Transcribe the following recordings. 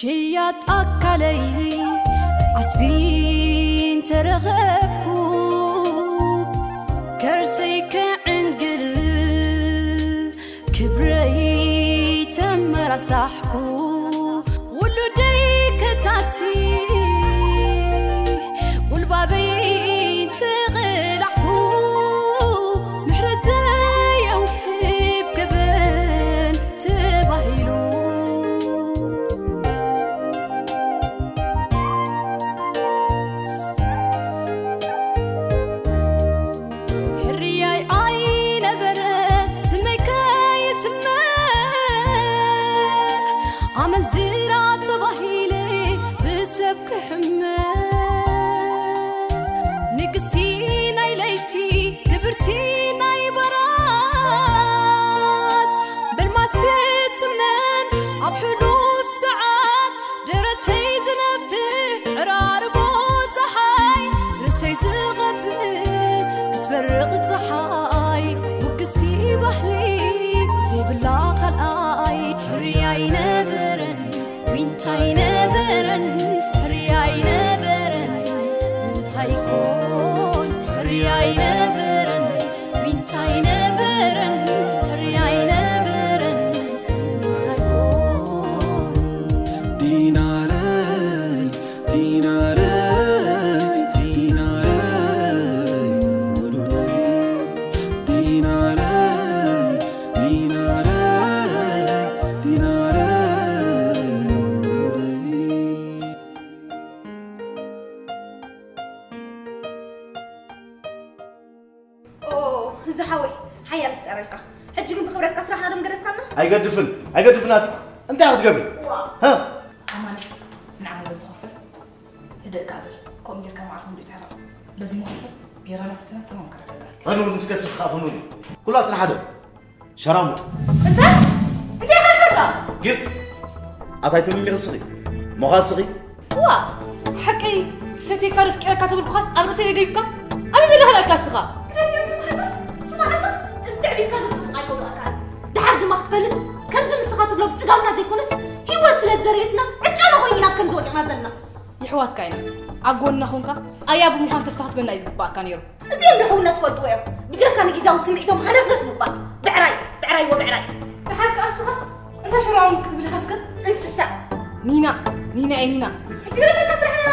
ሽያጥ ኣካለይ ዓስቢ እንተረኸብኩ፣ ከርሰይ ክዕንግል ክብረይ ተመራሳሕኩ፣ ውሉደይ ከታቲ ጉልባበይ ተቐላዕኩ፣ ምሕረት ዘየውህብ ገበን ተባሂሉ። ሕርያይ ኣይነበረ ስመይ ከይስመዕ፣ ኣመንዝራ ተባሂለ ብሰብ ክሕመ። ንግስቲ ናይ ለይቲ ክብርቲ ናይ በራት፣ በልማስ ትትመን ኣብ ሕሉፍ ሰዓት፣ ደረተይ ዝነፍሕ ዕራርቦ ጸሓይ፣ ርእሰይ ዝቐብእ ክትበርቕ ጸሓይ፣ ውግስቲ ባህሊ ዘይብላ ካልኣይ። ሕርያ ኣይነበረን፣ ዊንታ ኣይነበረን፣ ሕርያ ኣይነበረን፣ እንታይ ይኾን? ሕርያ ኣይነበረን፣ ዊንታ ኣይነበረን፣ ሕርያ ኣይነበረን፣ እንታይ ይኾን? ዲናረይ፣ ዲናረይ፣ ዲናረይ፣ ውሉደይ። ዲናረይ፣ ዲናረይ፣ ዲናረይ፣ ውሉደይ። ኦ፣ ዝሓወይ፣ ሓያል ይፍጠረልካ። ሕጂ ግን ብኽብረትካ ስራሕና ዶ ምገደፍካልና? ኣይገድፍን፣ ኣይገድፍን ኣቲ። እንታይ ክትገብሪ? ዋ። ሃ? ኣማን፣ ንዓና በዚ ክፍል ህድእ ከኣ በል። ከምኡ ጌርካ መዓልቲ ሙሉእ ይትሕረቕ። በዚ መኸፍል ቢራና ሰቲና ተማም ከረደና። ፈኑ፣ ንስከ ስኻ ፈኑ። ኩላትና ሓደ። ሸራሙጥ። እንታይ? እንታይ ኢኻ ኢልካ? ግስ? ኣታይ ትብልኒ ክስኺ? ሞኻ ስኺ? ዋ፣ ሓቀይ ፈትየካ ዶ ፍቂረካ ተብልኩኻስ ኣብ ርእሰይ ደይብካ? ኣበይ ዘለኻ ኢልካ እስኻ? ክደፍየኩም ሓሳብ? ስማዕ ኣታ፣ እዚ ትዕቢትካ ዘብጽሑ ኣይኮኑ ኣካል። ደሓር ድማ ክትፈልጥ፣ ከምዚ ንስኻ ትብሎ ብጽጋብና ዘይኮነስ፣ ህይወት ስለ ዘርእየትና፣ ዕጫና ኮይኑ ኢና ከምዚ ወዲቕና ዘለና። የሕዋትካ ኢና። ኣብ ጎንና ኮንካ ኣያ ብምዃን ተስፋ ክትበና እዩ ዝግባኣካ ነይሩ። እዚኦም ዶ ሕውነት ትፈልጥዎ እዮም? ብጀካ ንግዝያዊ ስምዒቶም ሃነፍነፍ ምባል። ብዕራይ፣ ብዕራይ ወብዕራይ። ደሓር ከኣ እስኻስ እንታይ ሸራውን ክትብል ኢኻ እስከ? እንስሳ። ኒና፣ ኒና እየ ኒና። ሕጂ ግደፈልና ስራሕና።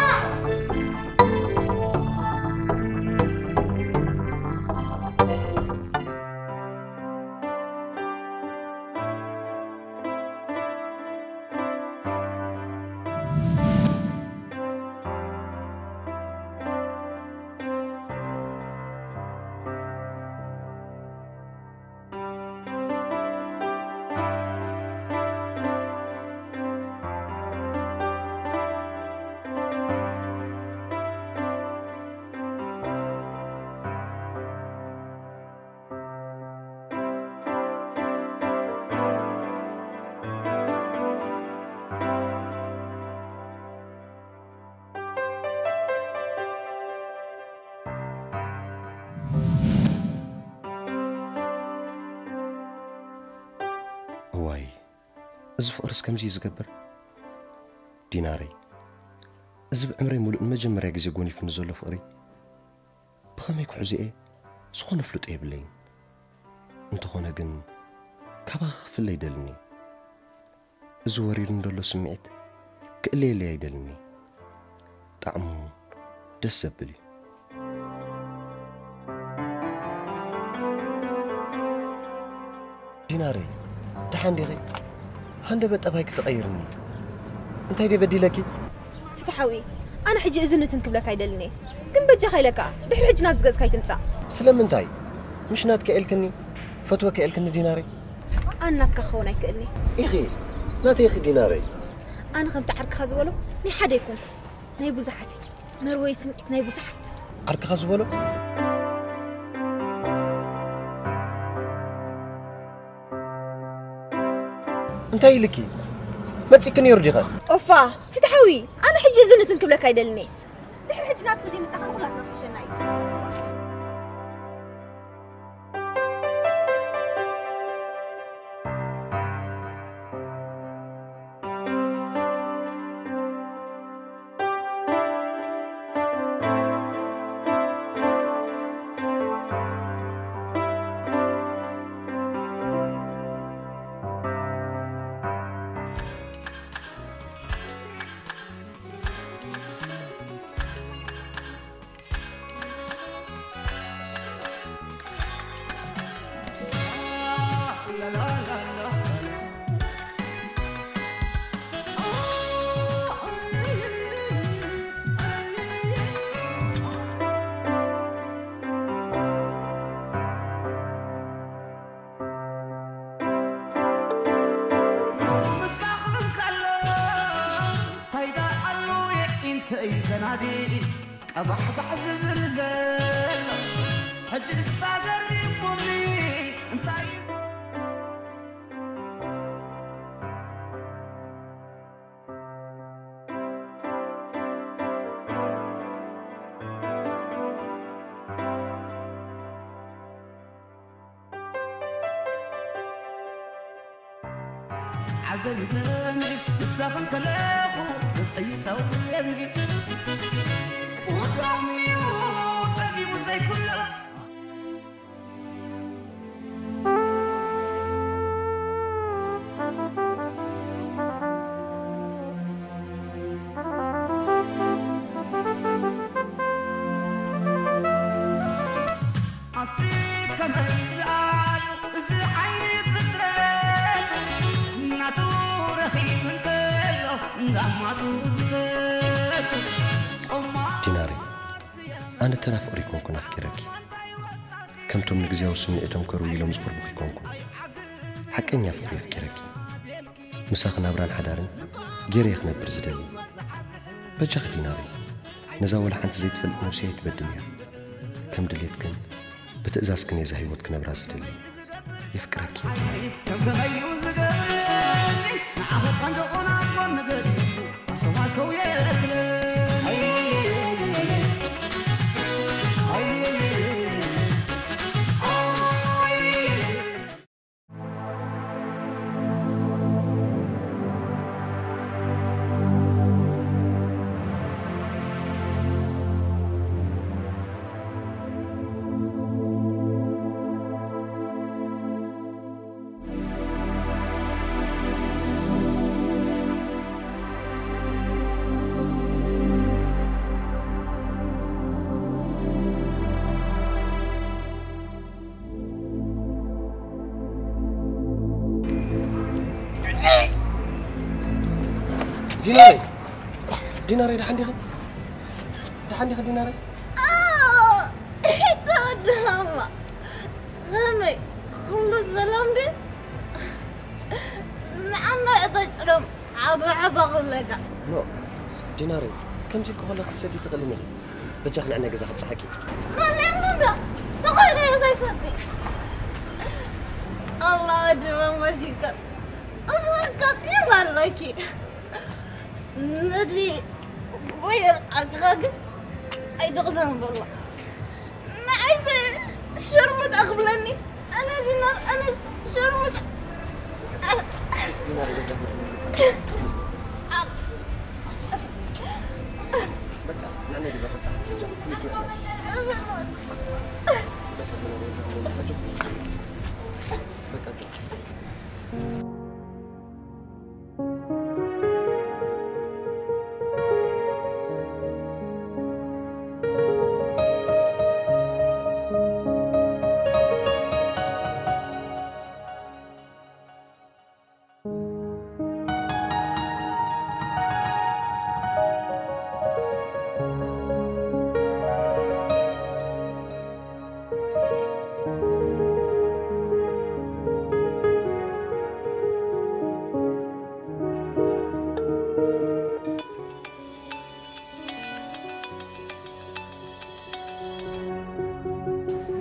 እዋይ፣ እዚ ፍቕርስ ከምዚ እዩ ዝገብር? ዲናረይ፣ እዚ ብዕምረይ ሙሉእ ንመጀመርያ ግዜ ጎኒፉኒ ዘሎ ፍቕሪ፣ ብኸመይ ክሕዝኦ እየ? ዝኾነ ፍልጦ የብለይን። እንተኾነ ግን፣ ካባኺ ክፍለ ኣይደልን እየ። እዚ ወሪዱኒ ዘሎ ስምዒት ክእለየለይ ኣይደልን እየ። ጣዕሙ ደስ ዘብል እዩ። ዲናረይ፣ ደሓን ዲኺ? ሃንደበት ጠባይኪ ተቐይርኒ። እንታይ ድየ በዲለኪ? ፍትሓዊ፣ ኣነ ሕጂ እዝን እትን ክብለካ ኣይደልን እየ። ግን በጃኻ ኢለካ፣ ድሕሪ ሕጂ ናብዚ ገጽካ ኣይትምጻእ። ስለምንታይ? ምሽ ናትኪ ኢልክኒ፣ ፈትወኪ ኢልክኒ ዲናረይ? ኣነ ናትካ ክኸውን ኣይክእልን እየ። ኢኺ፣ ናተይ ኢኺ ዲናረይ። ኣነ ከምቲ ዓርክኻ ዝበሎ ናይ ሓደ ኣይኮንኩ፣ ናይ ብዙሓት እየ። መርወይ ስምዒት ናይ ብዙሓት። ዓርክኻ ዝበሎ? እንታይ ኢልኪ? መጺእኪ ነይሩ ዲኸ? ኦፋ፣ ፍትሓዊ፣ ኣነ ሕጂ እዝን እትን ክብለካ ኣይደልን እየ። ድሕሪ ሕጂ ናብቲ ዘይምጻእካ ንኹላትና ክሕሸና እዩ። ናዲ ቀባሕባሕ ዝብል ዘሎ ሕጂ እሳ ገሪሙኒ እንታይ ዓዘብ ይብለኒ ንሳኽን ከለኹ መጸይታው የብኒ ውዳሚኡ ጸጊቡ ዘይኩሎ ኣቲ ከመይ ደኣሉ እዚ ዓይኒ ፍጥረት ናቱ ረኺቡ እንከሎ እንዳማቱ ዝፈቱ ቆማ ዲናሪ፣ ኣነ ተራ ፍቕሪ ኣይኮንኩን ኣፍቂረኪ። ከምቶም ንግዝያዊ ስምዒቶም ከርዊ ኢሎም ዝቕርቡኺ ኣይኮንኩን። ሓቀኛ ፍቕሪ ኣፍቂረኪ። ምሳኺ ናብራን ሓዳርን ገይረ እየ ክነብር ዝደሊ። በጃኺ ዲናሪ፣ ነዛ ወላ ሓንቲ ዘይትፈልጥ ነብሰይ ኣይትበድልያ። ከም ድሌትክን ብትእዛዝክን እየ እዛ ህይወት ክነብራ ዝደሊ። የፍቅረኪ እየ ዲናሪ። ዲናረይ፣ ዲናረይ፣ ደሓን ዲኺ? ደሓን ዲኺ ዲናረይ? ተወድሃማ ከመይ ኩሉ ሰላም ድዩ? ንዓና እተጭሎም ዓበ ዓባ ክብለካ። ኖ፣ ዲናረይ፣ ከምዚ ኢልኩ ከለኺ ክትሰቲ ትኽእሊ ኢኺ። በጃኺ ንዕናይ ገዛ ከብጽሓኪ። መን እንዳ ተኾይነ እየ ዘይሰቲ። ኣላ ድማ መሺካ። እዛ ቀጢን ኣለኪ። ነቲ ወይ ኣርግኻ ግን ኣይትቕዘን በሎ። ንዓይሰ ሸርሙጣ ክብለኒ። ኣነ ዲናር፣ ኣነ ሸርሙጣ።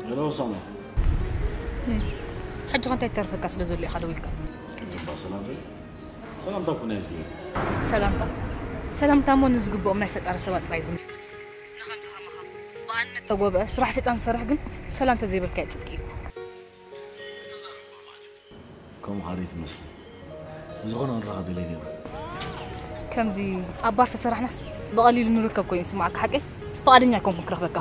ሄሎ ሳሚ። ሕጂ ኸ እንታይ ተርፈካ ስለ ዘሎ ኢኻ ደዊልካ? ከመይ እባ ሰላም በል። ሰላምታ እኮ ናይ ዝግብኦ። ሰላምታ? ሰላምታ እሞ ንዝግብኦም ናይ ፈጣሪ ሰባት ጥራይ ዝምልከት። ንኸምዚ ኸማኻ ብኣንነት ተጎብአ ስራሕ ሰይጣን ዝሰርሕ ግን ሰላም ተዘይበልካዮ ጽድቂ እዩ። ከምኡ ኻሪ ትመስል። ብዝኾነ ክንራኸብ ደለየ ነይረ። ከምዚ ኣብ ባር ተሰራሕናስ ብቐሊሉ ንርከብ ኮይኑ ይስምዓካ ሓቀይ? ፍቓደኛ ኣይኮንኩን ክረኽበካ።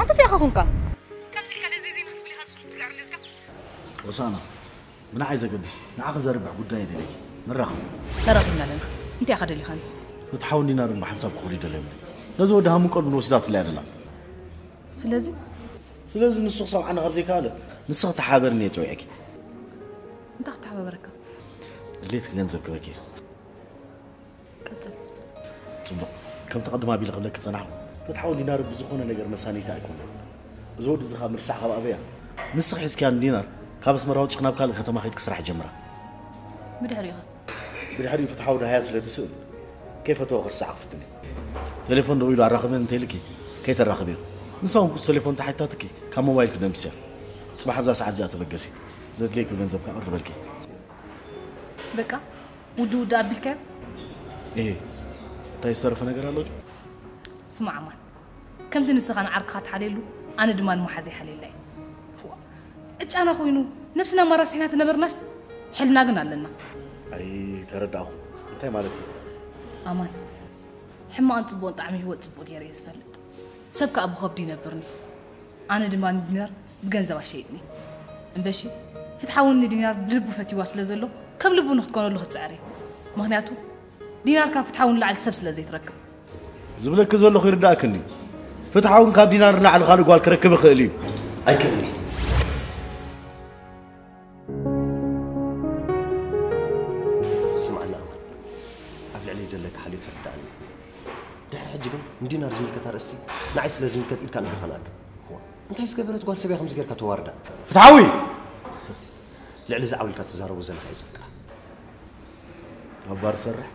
ኣንተ እንታይ ኢኻ ኾንካ? ከምዚ ኢልካ ነዚ ዘይና ክትብል ኢኻ ዝኽሉ ትግዕር ነርካ? ሆሳና፣ ብንዓይ ዘገድስ፣ ንዓኺ ዘርብሕ ጉዳይ የደልየኪ። ንራኸብ። ተራኺብና ኣለና። እንታይ ኢኻ ደሊኻኒ? ፍትሓውን ዲናርን ብሓንሳብ ክኸዱ ይደልዮም። ነዚ ወዲ ሃሙን ቀልቡን ወሲዳትለይ ኣደላ። ስለዚ? ስለዚ ንሱ ክሰምዓኒ ካብ ዘይከኣለ፣ ንስኺ ተሓበርኒ እየ ጸዊዐኪ። እንታይ ክተሓባበረካ? ድሌትኪ ገንዘብ ክበኪ። ቀጽል። ጽቡቕ። ከምቲ ቅድም ኣቢለ ክብለኪ ጸናሕኩ፣ ፍትሓዊ ዲናር ብዝኾነ ነገር መሳነይቲ ኣይኮነን። እዚ ወዲ እዚ ካብ ምርሳዕ ካብ ኣበያ? ንስኺ ሒዝኪያ ንዲናር ካብ ኣስመራ ውጭ ናብ ካልእ ከተማ ከይድኪ ስራሕ ጀምራ። ብድሕሪኻ ብድሕሪኡ ፍትሓዊ ደሃያ ስለ ትስእል ከይፈተወ ክርሳዕ ክፍትን እዩ። ቴሌፎን ደዊሉ ኣራኽበን እንተይልኪ ከይተራኽብዮ። ንሳ እውን ኩሱ ቴሌፎን ተሓቲታትኪ ካብ ሞባይልኪ ደምስያ። ጽባሕ ኣብዛ ሰዓት እዚኣ ተበገሲ። ዘድልየኪ ገንዘብ ከቕርበልኪ። በቃ ውድ ውድ ኣቢልካዮ። እሄ እንታይ ዝተረፈ ነገር ኣሎ ድዩ? ስማዕ ኣማን፣ ከምቲ ንስኻ ንዓርክኻ ትሓልየሉ ኣነ ድማ ንመሓዘይ ሓልየላ እየ። እዋ፣ ዕጫና ኮይኑ ነብስና ማራሲሕና ተነበርናስ ሕልና ግን ኣለና። ኣይ ተረዳእኹ። እንታይ ማለት እዩ? ኣማን፣ ሕማቕን ጽቡቕን ጣዕሚ ህይወት ጽቡቕ ገይረ እየ ዝፈልጥ። ሰብ ከኣ ብኸብዱ ይነብርኒ። ኣነ ድማ ንዲናር ብገንዘብ ኣሸይጥኒ። እምበሺ ፍትሓውን ንዲናር ብልቡ ፈትይዋ ስለ ዘሎ ከም ልቡ ንክትኮነሉ ክትጽዕር እየ። ምኽንያቱ ዲናር ካብ ፍትሓውን ንላዕሊ ሰብ ስለ ዘይትረክብ። ዝብለኪ ዘለኹ ይርዳእክኒ። ፍትሓውን ካብ ዲናር ንላዕሊ ካልእ ጓል ክረክብ ይኽእል እዩ። ኣይክእልን። ስምዓኒ ኣማን፣ ኣብ ልዕለይ ዘለካ ሓልዮት ተረዳእኒ። ድሕሪ ሕጂ ግን ንዲናር ዝምልከት ኣርእስቲ ንዓይ ስለ ዝምልከት ኢድካ ንክልኸናክ። እንታይ ዝገበረት ጓል ሰብያ ከምዚ ጌርካ ተዋርዳ? ፍትሓዊ! ልዕሊ ዝዓው ኢልካ ትዛረቦ ዘለኻ እዩ ዘፍቅራ። ኣብ ባር ትሰርሕ?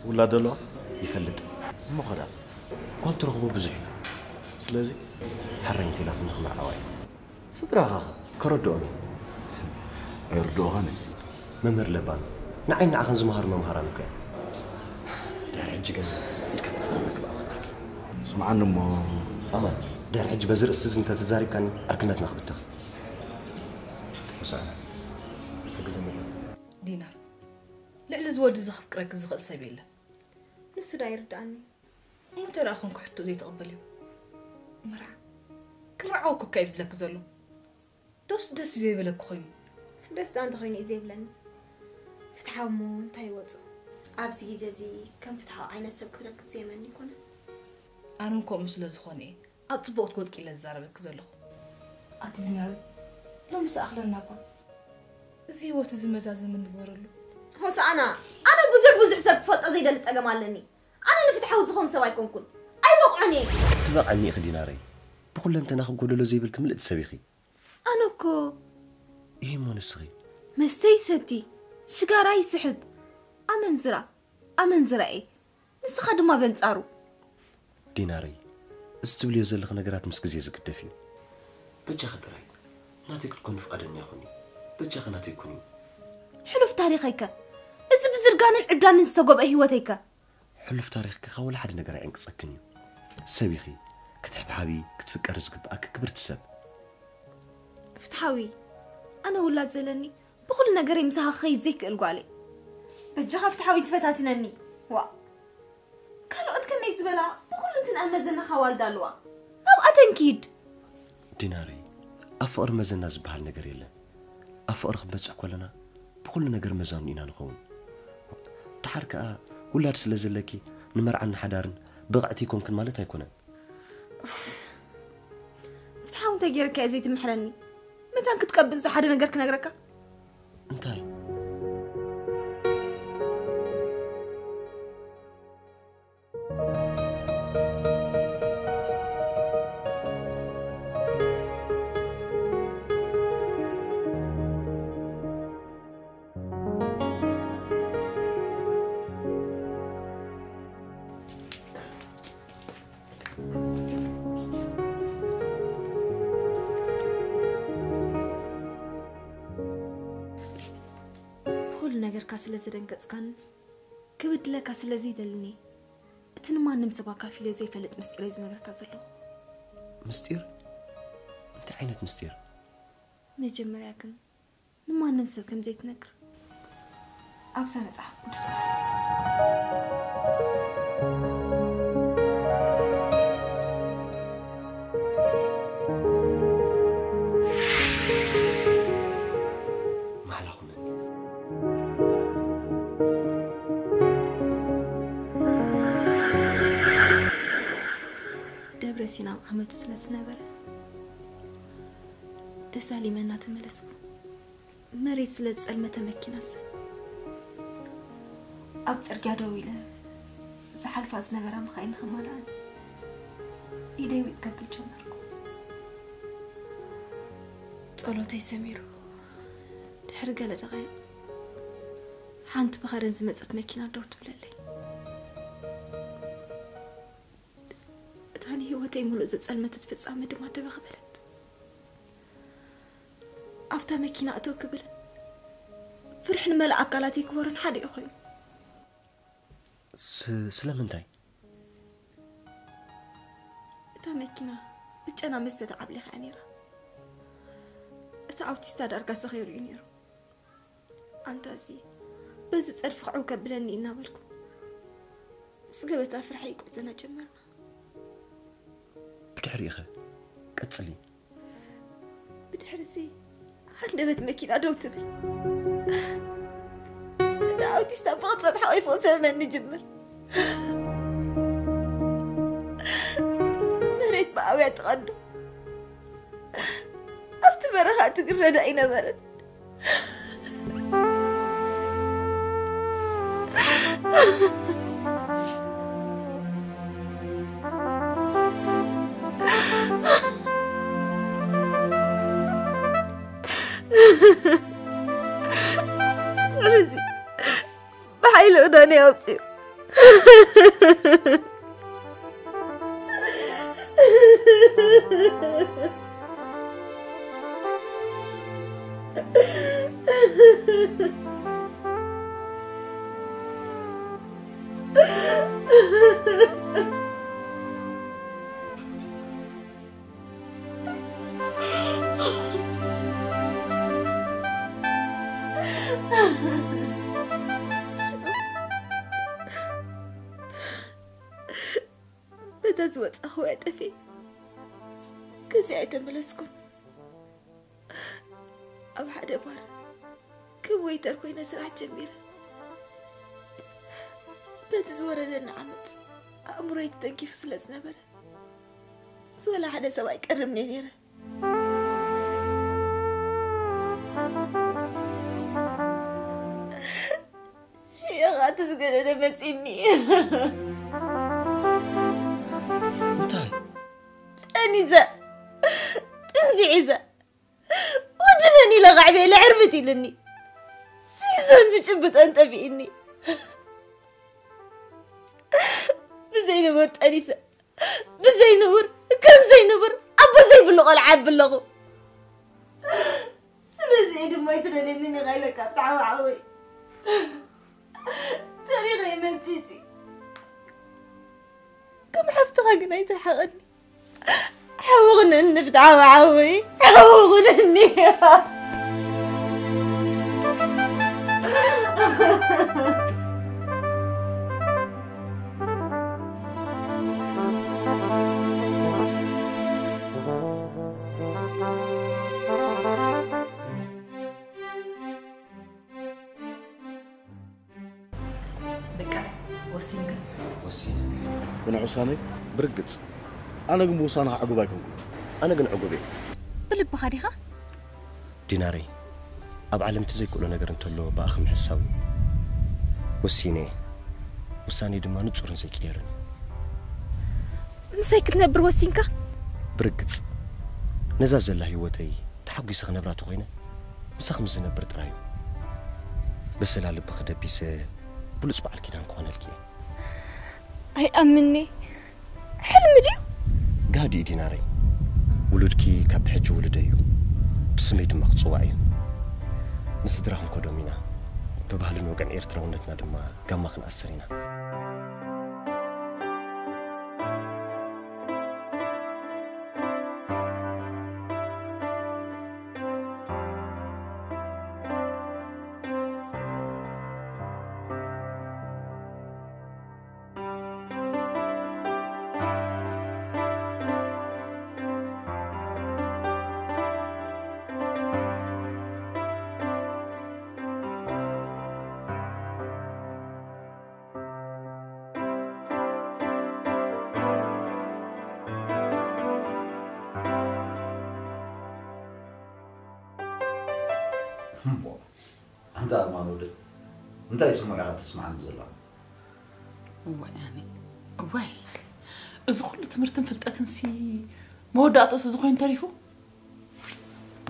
ውላድ ኣለዋ? ይፈልጥ። እሞ ኸዳ ጓል ትረኽቦ ብዙሕ እዩ። ስለዚ ሕራይ እንተኢላትኒ ክምርዓዋ እዩ። ስድራኻ ኸ? ከረድኦም እዩ። ኣይርድኦኻን እዩ። መምህር ለባም፣ ንዓይ ንዓኻን ዝመሃሩ መምሃራን እኮ እዮም። ድሕሪ ሕጂ ግን ኢድካ ንዓኻ ክረክብ ኣኽኣልኪ። ስምዓኒ እሞ ኣማን፣ ድሕሪ ሕጂ በዚ ርእሲ እዚ እንተተዛሪብካኒ ዕርክነትና ክብተኽ። ሆሳዕና፣ ሕግዘኒ። ዲናር፣ ልዕሊ እዚ ወዲ እዚ ከፍቅረኪ ዝኽእል ሰብ የለን። ንሱ ዳ ይርድኣኒ። እሞ እንተ ደኣ ኮንኩ ሕቶ ዘይትቕበልዮ? ምርዓ፣ ክምርዓወኪ እኮ እዩ ዝብለኪ ዘሎ። ዶስ ደስ እዩ ዘይበለኪ ኮይኑ? ደስ ዳ እንተኾይኑ እዩ ዘይብለኒ። ፍትሓዊ እሞ እንታይ ይወጾ? ኣብዚ ግዜ እዚ ከም ፍትሓዊ ዓይነት ሰብ ክትረክብ ዘየመኒ ኣይኮነን። ኣነ እውን ከምኡ ስለ ዝኾነ እየ ኣብ ጽቡቕ ክትወድቂ ኢለ ዝዛረበኪ ዘለኹ። ኣቲ ዲናር፣ ሎሚ ዝኣኽለና እኳ እዚ ህይወት እዚ መዛዘሚ ንግበረሉ። ሆሳዕና፣ ኣነ ብዙሕ ብዙሕ ሰብ ክፈልጦ ዘይደሊ ጸገም ኣለኒ። ኣነ ንፍትሓዊ ዝኾን ሰብ ኣይኮንኩን። ኣይበቕዖን እየ። ትበቕዐኒ ኢኺ ዲናረይ። ብኹለንተናኺ ጎደሎ ዘይብልኪ ምልእቲ ሰብ ኢኺ። ኣነ እኮ ይሄ እሞ ንስኺ መስተ ይሰቲ፣ ሽጋራ ይስሕብ፣ ኣመንዝራ፣ ኣመንዝራ እየ። ንስኻ ድማ በንጻሩ። ዲናረይ፣ እዚ ትብልዮ ዘለኺ ነገራት ምስ ግዜ ዝግደፍ እዩ። በጃኺ ጥራይ ናተይ ክትኮኒ ፍቓደኛ ኩኒ። በጃኺ ናተይ ኩኒ። ሕሉፍ ታሪኸይከ? እዚ ብዝርጋንን ዕብዳንን ዝተጎብአ ህይወተይከ? ሕሉፍ ታሪኽኪ ካብ ወላ ሓደ ነገር ኣይዕንቅጸክን እዩ። ሰብ ኢኺ፣ ክትሕብሓቢ፣ ክትፍቀሪ ዝግብኣኪ ክብርቲ ሰብ። ፍትሓዊ፣ ኣነ ውላድ ዘለኒ ብኹሉ ነገረይ ምሳኻ ክኸይድ ዘይክእል ጓል እየ። በጃኻ ፍትሓዊ ትፈታትነኒ። ዋ፣ ካልኦት ከመይ ዝበላ ብኹሉ እንትንኣን መዘናኻ ዋልዳ ኣለዋ። ናብኣተን ኪድ። ዲናረይ፣ ኣብ ፍቕሪ መዘና ዝበሃል ነገር የለን። ኣብ ፍቕሪ ክንበጽሕ ከለና ብኹሉ ነገር መዛኑ ኢና ንኸውን። ደሓር ከኣ ውላድ ስለ ዘለኪ ንመርዓን ንሓዳርን ብቕዕቲ ኣይኮንክን ማለት ኣይኮነን። ፍትሓዊ እንታይ ገይረካ እየ ዘይትምሕረኒ? መታን ክትቀብጽ ዶ ሓደ ነገር ክነግረካ? እንታይ? ብኹሉ ነገርካ ስለ ዘደንገጽካን ክብድለካ ስለ ዘይደልን እየ እቲ ንማንም ሰብ ኣካፊለ ዘይፈልጥ ምስጢረይ ዝነግረካ ዘለኹ። ምስጢር? እንታይ ዓይነት ምስጢር? መጀመርያ ግን ንማንም ሰብ ከም ዘይትነግር ኣብዛ መጽሓፍ ቅዱስ ማሕላ ኩነኒ። ደብረ ሲና ዓመቱ ስለ ዝነበረ ተሳሊመ እናተመለስኩ፣ መሬት ስለ ዝጸልመተ መኪናሰ ኣብ ጽርግያ ደው ኢለ ዝሓልፋ ዝነበራ መኻይን ንኽማልኣን ኢደይ ዊጥ ከብል ጀመርኩ። ጸሎተይ ሰሚሩ ድሕሪ ገለ ደቓይቕ ሓንቲ ብኸረን ዝመጸት መኪና ደው ትብለለይ። እታ ንህይወተይ ሙሉእ ዘጸልመተት ፍጻመ ድማ ደበኽ በለት። ኣብታ መኪና እተው ክብል ፍርሒ ንመላእ ኣካላተይ ክወርን ሓደ እዩ ኮይኑ። ስ- ስለምንታይ? እታ መኪና ብጨና መስተ ተዓብሊኻ እያ ነይራ። እቲ ኣውቲስታ ዳርጋ ሰኺሩ እዩ ነይሩ። ኣንታ እዚ በዚ ጸድፊ ክዕው ከብለኒ እናበልኩ ምስ ገበታ ፍርሓይ ጉዕዞና ጀመርና። ብድሕሪኡ ኸ? ቀጽሊ። ብድሕሪ እዚ ሃንደበት መኪና ደው ትብል። እቲ ኣውቲስታ ብቕጽበት ሓቒፉ ክስሕመኒ ይጅምር። መሬት ብኣውያ ትቐዶ። ኣብቲ በረኻ ትግረዳ ኣይነበረን። እዚ ብሓይሊ ክዳነይ ኣውፅኡ። በታ ዝወፃኹ እያ ጠፊኤ። ከዚኣ ኣይተመለስኩን። ኣብ ሓደ ባር ከም ወይተር ኮይነ ስራሕ ጀሚረ። በቲ ዝወረደኒ ዓመፅ ኣእምሮይ ተተንኪፉ ስለ ዝነበረ ምስ ወላ ሓደ ሰብ ኣይቀርብን እየ ነይረ። ሽዑ ኸዓ እቲ ዝገደደ መፂኒ። እንታይ? ጠኒዘ ጥንዚ ሒዘ ወዲ መን ኢለ ቃዕቤ ኢለ ዕርብት ኢልኒ። ሲዞን ዝጭብጦን ጠፊእኒ። ብዘይ ነበር ጠኒሰ ብዘይ ነበር ከም ዘይ ነበር ኣቦ ዘይብሉ ቆልዓ ኣቢ ኣለኹ። ስለዚ እየ ድማ ኣይትደልየኒ ኒኻ ኢለካ ብጣዕሚ ዓወይ ተሪኸ ይመፅፅ። ከም ሓፍትኻ ግን ኣይትርሓቐኒ። ሓዊ ኹነኒ ብጣዕሚ ሓወይ ሓዊ ኹነኒ። በቃ ወሲንካ? ወሲነ። ቅኑዕ ውሳነ? ብርግጽ። ኣነ ግን ብውሳነኻ ዕጉብ ኣይኮንኩን። ኣነ ግን ዕጉብ እየ። ብልብኻ ዲኻ? ዲናረይ፣ ኣብ ዓለም እቲ ዘይክእሎ ነገር እንተሎ ብኣኺ ምሕሳው እዩ። ወሲነ እየ። ውሳነይ ድማ ንጹርን ዘይቅየርን እዩ። ምሳይ ክትነብር ወሲንካ? ብርግጽ። ነዛ ዘላ ህይወተይ ተሓጒሰ ክነብራ ተኾይነ ምሳኺ ምስ ዝነብር ጥራይ እዩ። በሰላ ልብኺ ደቢሰ ብሉጽ በዓል ኪዳን ክኾነልኪ እየ። ኣይኣምንኒ። ሕልሚ ድዩ? ጋዲ እዩ ዲናረይ። ውሉድኪ ካብ ብሕጂ ውሉደይ እዩ። ብስመይ ድማ ክጽዋዕ እዩ። ንስድራ ክንከዶም ኢና። ብባህልን ወግዕን ኤርትራውነትና ድማ ጋማ ክንኣስር ኢና። እሞ ኣንታ ኣማን ወደይ፣ እንታይ ስምዒኻ ተስምዓኒ ዘለኻ? እዋይ ኣነ እዋይ፣ እዚ ኩሉ ትምህርትን ፍልጠትን ሲ መወዳእትኡስ እዚ ኮይኑ ተሪፉ።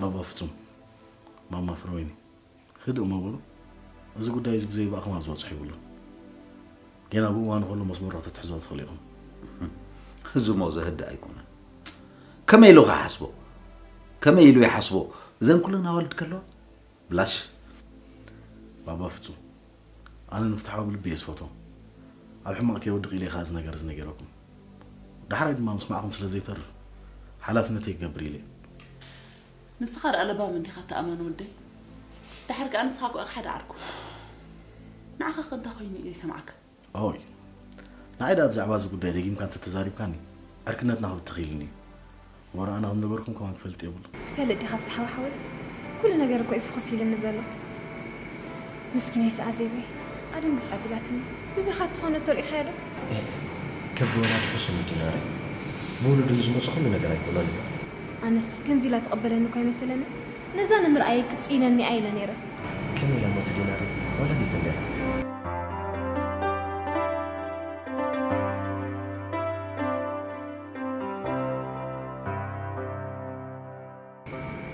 ባባ ፍጹም፣ ማማ ፍረወይኒ፣ ህድእ እሞ በሉ። እዚ ጉዳይ እዚ ብዘይ ባእኹም ኣብ ዝበጽሖ ይብሉን። ጌና ብእዋኑ ከሎ መስመር ክትሕዝዎ ትኽእሉ ኢኹም። እዚ እሞ ዘህድእ ኣይኮነን። ከመይ ኢሉ ክሓስቦ? ከመይ ኢሉ ይሓስቦ? እዘን ኩለን ኣዋልድ ከለዋ ብላሽ። ባባ ፍጹም፣ ኣነ ንፍትሓዊ ብልቢ እየ ዝፈትዎ። ኣብ ሕማቕ ከይወድቕ ኢለ እየ እዚ ነገር እዚ ነጊረኩም። ዳሕራይ ድማ ምስማዕኹም ስለ ዘይተርፍ ሓላፍነተይ ክገብር ኢለ እየ። ንስኻ ደኣ ለባም እንዲኻ እታ ኣማን ወደይ። ድሓር ከኣ ንስኻ እኮ ኢኻ ሓደ ዓርኩ። ንዓኻ ከ እንታይ ኮይኑ ኢለ ይሰምዓካ? ኦይ፣ ንዓይ ደኣ ብዛዕባ እዚ ጉዳይ ደጊምካ እንተተዛሪብካኒ ዕርክነትና ክብትኽ ኢሉኒ እዩ። ወረ ኣነ ከም ነገርኩም ከማን ክፈልጥ የብሉ። ትፈልጥ ዲኻ ፍትሓዊ ሓወይ? ኩሉ ነገር እኮ እዩ ፍኹስ ኢልኒ ዘሎ። ምስኪነይ ሰኣ ዜበይ ኣደንግጽ ኣቢላትኒ። ብቢኻ እትኾነ እቶ ርኢኻዮ ዶ? ከብዲ ወላዲ ሕሱም እዩ ዲናረ። ብውሉዱ ንዝመጽእ ኩሉ ነገር ኣይኮነን እዩ። ኣነስ ከምዚ ኢላ ትቐበለኒ እኮ ኣይመሰለኒ። ነዛ ንምርኣየይ ክትጽኢነኒ እያ ኢለ ነይረ። ከመይ ኢላ እሞ እቲ ዲናረ ወላዲት እንድያ።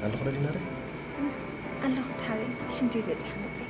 ኣለኹ ዶ ዲናረ? ኣለኹ ፍትሓዊ፣ ሽንቲ ቤት በጺሐ መጽእ።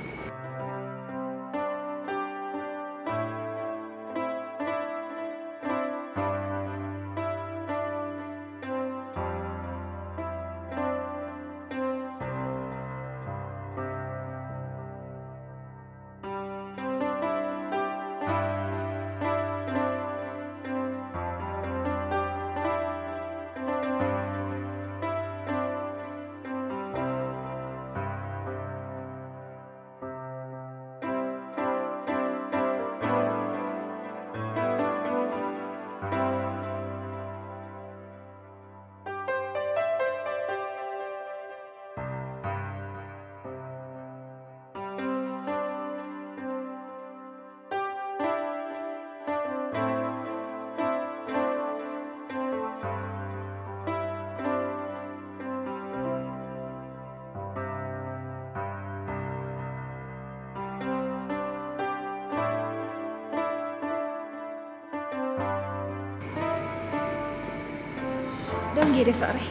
ደንጌ ደ ፍቕረይ።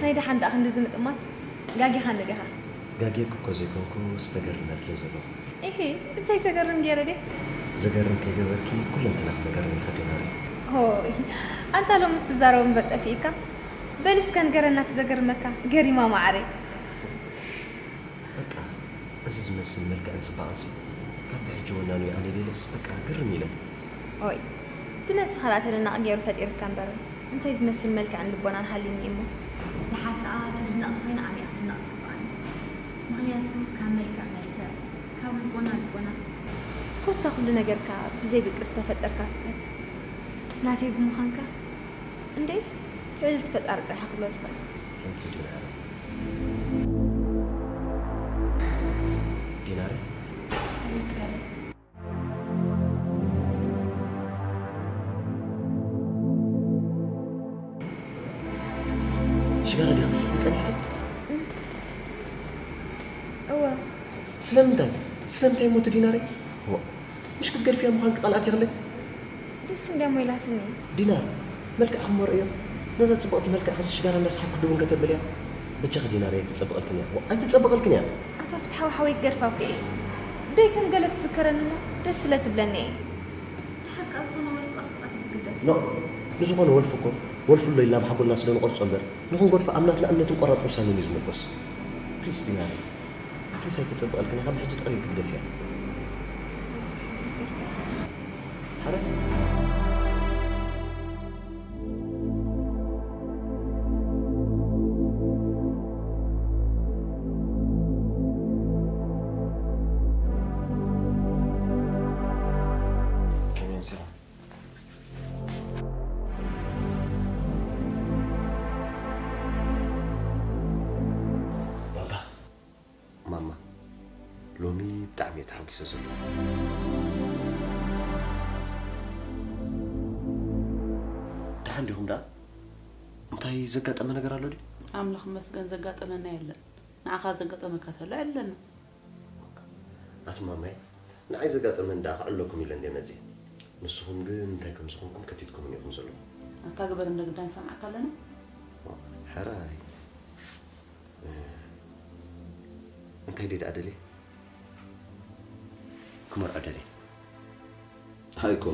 ናይ ደሓን ደኣ ክንድዚ ምጥማት ጋጊኻኒ ዲኻ? ጋጌ እኮ ዘይኮንኩ ዝተገርመልኪ ዘለኹ። ኢሂ፣ እንታይ ዘገርም ገይረ ድየ? ዘገርም ከይገበርኪ ኩለንተናኺ መገረሚ ኢኻ ዲናሪ። ሆይ፣ ኣንታ ሎምስ ትዛረብ እምበር ጠፊእካ። በል እስከ ንገረና እቲ ዘገርመካ ገሪማ ማዓረይ። በቃ እዚ ዝመስል መልክዕን ጽባቕንሲ ካብ ብሕጂ ወናኑ ይኣልየለይለስ በቃ ግርም ኢለ። ኦይ፣ ብነብስኻ ደኣ ተደናቒ ገይሩ ፈጢርካ እምበር እንታይ ዝመስል መልክዕን ልቦናን ሃልዩኒ እሞ። ደሓር ከኣ ዝድነቕ እንተኾይነ ኣነ እየ ክድነቕ ዝግብኣኒ። ምኽንያቱ ካብ መልክዕ መልክዕ፣ ካብ ልቦና ልቦና፣ ኮታ ኩሉ ነገርካ ብዘይ ብቂ ዝተፈጠርካ ፍጥረት ናተይ ብምዃንካ እንዴ ትዕልልቲ ፈጣሪ ጥራሕ ክብሎ ዝኽእል። Thank you ዲናረ። ዲናረ። ሽጋራ ዲኺ ክትስሕቢ ጸኒሕኪ? እወ። ስለምንታይ? ስለምንታይ እሞ እቲ ዲናረይ? ዋ፣ ምሽ ክትገድፍያ ምዃንኪ ቃል ኣቲኽለይ? ደስ እንድያ እሞ ኢላትኒ። ዲናር፣ መልክዕኺ እሞ ርእዮ። ነዛ ጽብቕቲ መልክዕኺ ሽጋራ እንዳሰሓብኪ ድው እንከተብልያ። በጃኺ ዲናረይ ኣይትጸብቐልክን እያ። ዋ፣ ኣይትጸብቐልክን እያ። ኣታ ፍትሓዊ ሓወይ ክገድፋ እኮ እየ። ደይ ከም ገለ ትዝከረኒ እሞ ደስ ስለ ትብለኒ እየ። ደሓር ከኣ ዝኾነ ወልፊ ቀስ ብቐስ እዩ ዝግደፍ። ኖ፣ ንዝኾነ ወልፊ እኮ ወልፊ ኣሎ ኢልና ኣብ ሓጎልና ስለ ንቆርጾ እምበር ንኽንገድፎ ኣብ ናትና እምነትን ቆራጽ ውሳኔን እዩ ዝምርኮስ። ፕሊስ ዲናረይ፣ ፕሊስ ኣይተጸብቐልክን እያ። ካብ ሕጂ ጠቕሊልኪ ግደፍያ። ሓረ ባባ፣ ማማ፣ ሎሚ ብጣዕሚ እየ ተሓጒሰ ዘለኹ። እንዲኹም ደኣ እንታይ ዘጋጠመ ነገር ኣሎ ድዩ? ኣምላኽ መስገን ዘጋጠመና የለን። ንዓኻ ዘጋጠመካ ተሎ ኣለና። ኣቲ ማማይ፣ ንዓይ ዘጋጠመን ደኣ ክዕለኩም ኢለ እንደ መፅእ። ንስኹም ግን እንታይ ከም ዝኾንኩም ከቲትኩም ኢኹም ዘለኹም። ኣታ ግበር እንደ ግዳን ሰማዕካ ኣለና። ሕራይ። እንታይ ደኣ ደልየ? ክመርዖ ደልየ። ሃይኮ፣